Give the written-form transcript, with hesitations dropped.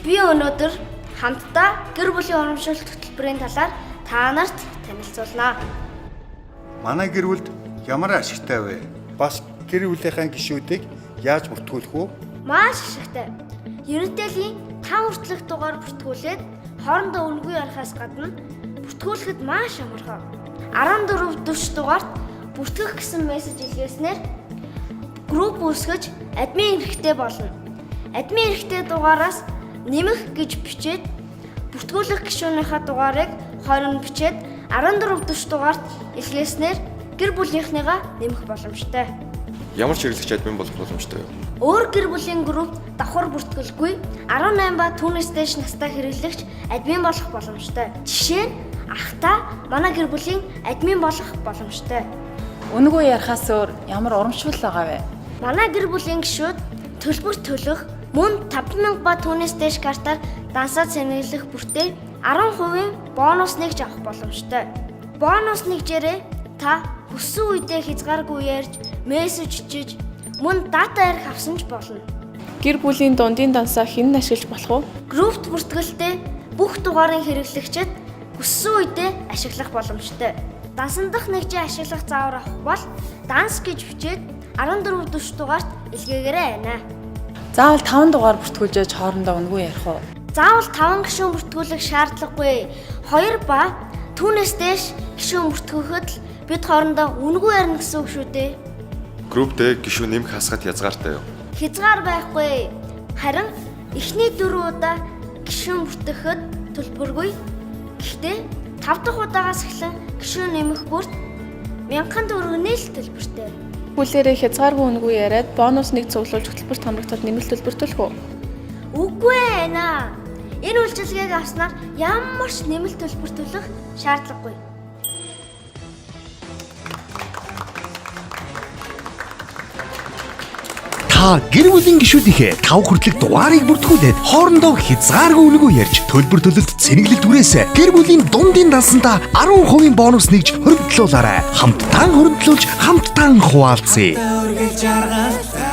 Би өнөөдөр хамтдаа гэр бүлийн урамшуулт хөтөлбөрийн талаар та нарт танилцуулнаа. Манай гэр бүлд ямар ашигтай вэ? Бас гэр бүлийнхээ гишүүдийг яаж бүртгүүлэх вэ? Маш ашигтай. Unitel-ийн 5 хүртэлх дугаар бүртгүүлээд хоорондоо үнэгүй ярихаас гадна бүртгүүлэхэд маш амархан. 14 40 дугаарт бүртгэх гэсэн мессеж илгээснээр групп үүсгэж админ эрхтэй болно. Админ эрхтэй дугаараас нэмэх гэж бичээд бүртгүүлэх гишүүнийхээ дугаарыг 20 бичээд 14 40 дугаарт илгээснээр гэр бүлийнхнийгаа нэмэх боломжтой. Ямар ч хэрэглэгч админ болох боломжтой юу? Өөр гэр бүлийн групп давхар бүртгэлгүй 18 ба түүнээс дээш настай хэрэглэгч админ болох боломжтой. Жишээ нь ахта манай гэр бүлийн админ болох боломжтой. Үнэгүй ярихаас өөр ямар урамшуул байгаа вэ? Манай гэр бүлийн гишүүд төлбөр төлөх мөн 5000 ба түүнээс дээш картаар дансаа цэнэглэх бүртээ 10% бонус нэгж авах боломжтой. Бонус нэгжээрээ та хүссэн үедээ хязгааргүй ярьж, мессеж чиж, мөн дата ярих авсан ч болно. Гэр бүлийн дундын дансаа хэн нь ашиглаж болох вэ? Группт бүртгэлтэй бүх дугаарын хэрэглэгчид хүссэн үедээ ашиглах боломжтой. Дансан дахь нэгжээ ашиглах заавар авах бол данс гэж бичээд 14 40 дугаарт илгээгээрэй байна. Заавал 5 дугаар бүртгүүлж яж хоорондоо үнэгүй ярих уу? Заавал 5 гишүүн бүртгүүлэх шаардлагагүй. 2 ба түүнээс дээш гишүүн бүртгүүлэхэд л бид хоорондоо үнэгүй ярина гэсэн үг шүү дээ. Групптэй гишүүн нэмэх хасахад язгаартай юу? Хязгаар байхгүй. Харин эхний 4 удаа гишүүн бүртгэхэд төлбөргүй. Гэхдээ 5 дахь удаагаас эхлэн гишүүн нэмэх бүрт 1000 төгрөгний л төлбөртэй. Бүлээрээ хязгааргүй үнэгүй яриад бонус нэг цуглуулж хөтөлбөрт хамрагдахад нэмэлт төлбөр төлөх үү? Үгүй ээ наа. Энэ үйлчилгээг авснаар ямар ч нэмэлт төлбөр төлөх шаардлагагүй. Та гэр бүлийн гишүүдийнхээ 5 хүртэлх дугаарыг бүртгүүлээд хоорондоо хязгааргүй үнэгүй ярьж төлбөр төлөлт цэнэглэлт бүрээс гэр бүлийн дундын дансандаа 10% бонус нэгж хоригдлуулаарай. Хамтдаа хоригдлуулж хамтдаа хуваалцъя. Үргэлж жаргалтай.